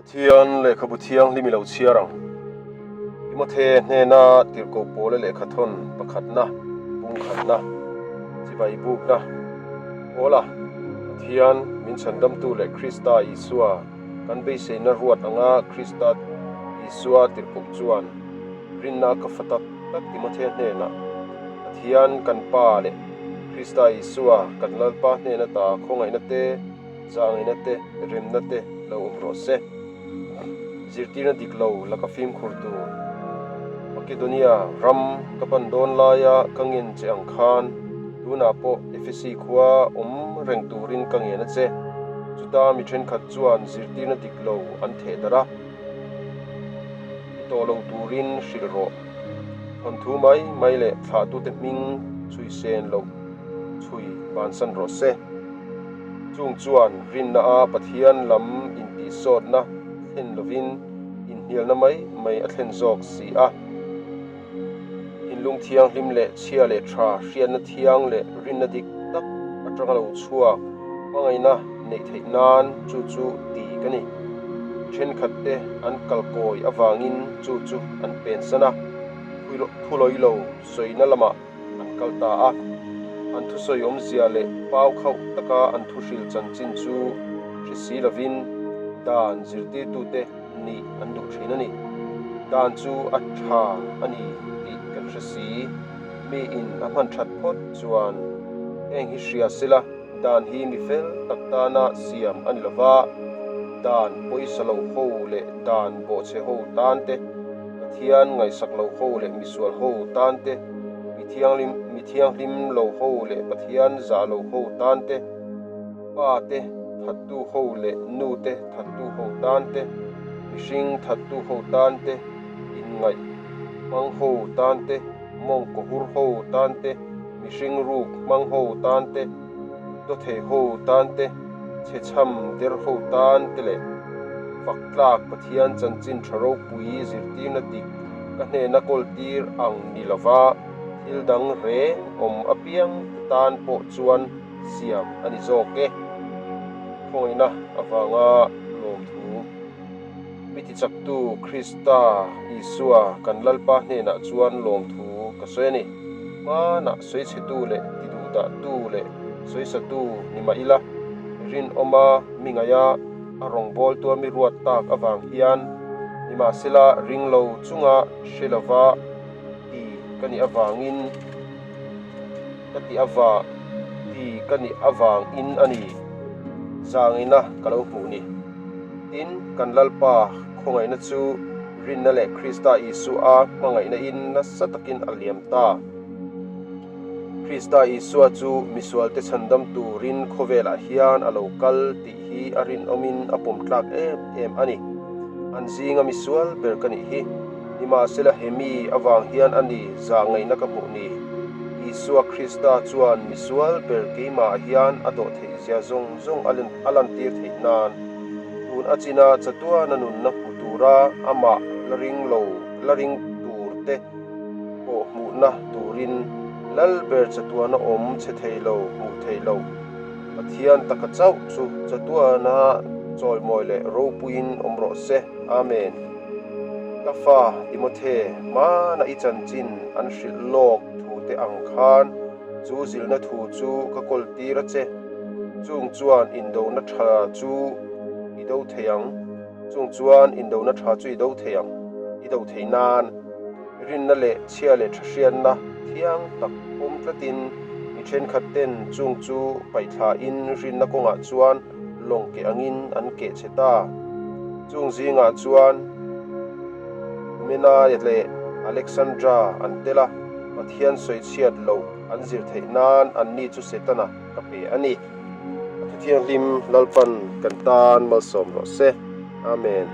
Pathian lehkhabu thianghlim i lo chhiar ang. Timothe hnena tirhkoh pawla lehkha thawn pakhatna, bungkhatna, chibai bukna, Pawla, Pathian min chhandamtu leh Krista Isua kan beiseina ruat anga Krista Isua tirhkoh chuan rinna ka fa tak tak Timothe hnenah, Pathian kan Pa leh Krista Isua kan Lalpa hnena ta khawngaihna te, Zangina te, remna te lo awm rawh se. Zirtirna dik lo laka fimkhur tur. Makedonia ram ka pan dawn laia ka ngen che ang khan tunah pawh Efesi khua awm reng turin ka ngen a che. Chuta mi thenkhat chuan zirtirna dik lo an theh darh a, i tawh lo turin hrilh rawh. Thawnthu mai mai leh thlahtute hming chhui sen loh chhui bansan rawh se. Chung chuan rinna a Pathian lam intihsawtna thlen lovin inhnialna mai mai a thlen zawk si a. Thinlung thianghlim leh chhia leh tha hriatna thiang leh rinna dik tak atanga lo chhuak hmangaihna neih theih nan chu chu ti ka ni. Thenkhat te an kalkawi avangin chu chu an pensan a, thulawi lo sawina lamah an kal ta a. An thusawi awmzia leh pau khauh taka an thuhril chanchin chu hre si lovin dan zirtirtute nih an duh thin a ni. Dan chu a tha a ni tih kan hre si. Miin a hman that phawt chuan heng hi hria sela dan hi mi fel tak tana siam a ni lova, dan pawisa lo ho leh dan bawhchhe ho tan te, Pathian ngaihsak lo ho leh misual ho tan te, mi thianghlim mi thianghlim lo ho leh Pathian zah lo ho tan te, pa te thattu ho leh nu te thattu ho tan te, mihring thattu ho tan te, inngaih hmang ho tan te, mawngkaw hur ho tan te, mihring ruk hmang ho tan te, dawthei ho tan te, chhechham der ho tan te leh fak tlak Pathian chanchin tha ropui zirtirna dik ka hnena kawl tir ang ni lova thil dang reng awm apiang te tan pawh chuan siam a ni zawk e. Khawngaihna avanga lawmthu. Mi tichaktu Krista Isua kan Lalpa hnenah chuan lawmthu ka sawi a ni. Hmanah sawichhetu leh tiduhdahtu leh sawisatu ni mah ila, rinawma mi ngaia a rawngbawltua mi ruat tak avang hian nimahsela ringlo chunga hre lova ti ka nih avangin ka ti ava ti ka nih avangin a ni zangina ka lo hmuh ni. Tin, kan Lalpa khawngaihna chu rinna leh Krista Isua hmangaihna in nasa takin a liam ta. Krista Isua chu misualte chhandam turin khawvelah hian a lo kal tih hi a rinawmin a pawm tlak em em a ni. An zinga misual ber ka nih hi. Nimahsela he mi avang hian a ni zah ngaihna ka hmuh ni. Isua Krista chuan misual ber keimah hian a dawh theih zia zawng zawng a lantir theih nan tun a china chatuana nunna hmu tura amah la ring lo la ring tur te pawh hmuhna turin lal ber chatuana awm chhe thei lo hmuh theih loh Pathian taka chauh chu chatuana chawimawi leh ropuiin awm rawh se. Amen. Ka fa Timothe, hmana i chanchin an hrilh lawk thu te ang khan chu zilna thu chu ka kawl tir a che. Chung chuan indona tha chu i do thei ang. Chung chuan indona tha chu i do thei ang. I do thei nan. Rinna leh chhia leh tha hriatna thiang tak awm tlatin mi thenkhat ten chung chu paihthlain rinna kawngah chuan lawng keh angin an keh che ta. Chung zingah chuan Humenaia leh Alexandra an tel a, Pathian sawichhiat loh an zir theih nan anni chu Setana ka pe a ni. A Thuthianghlim Lalpan kan tan malsawm rawh se. Amen.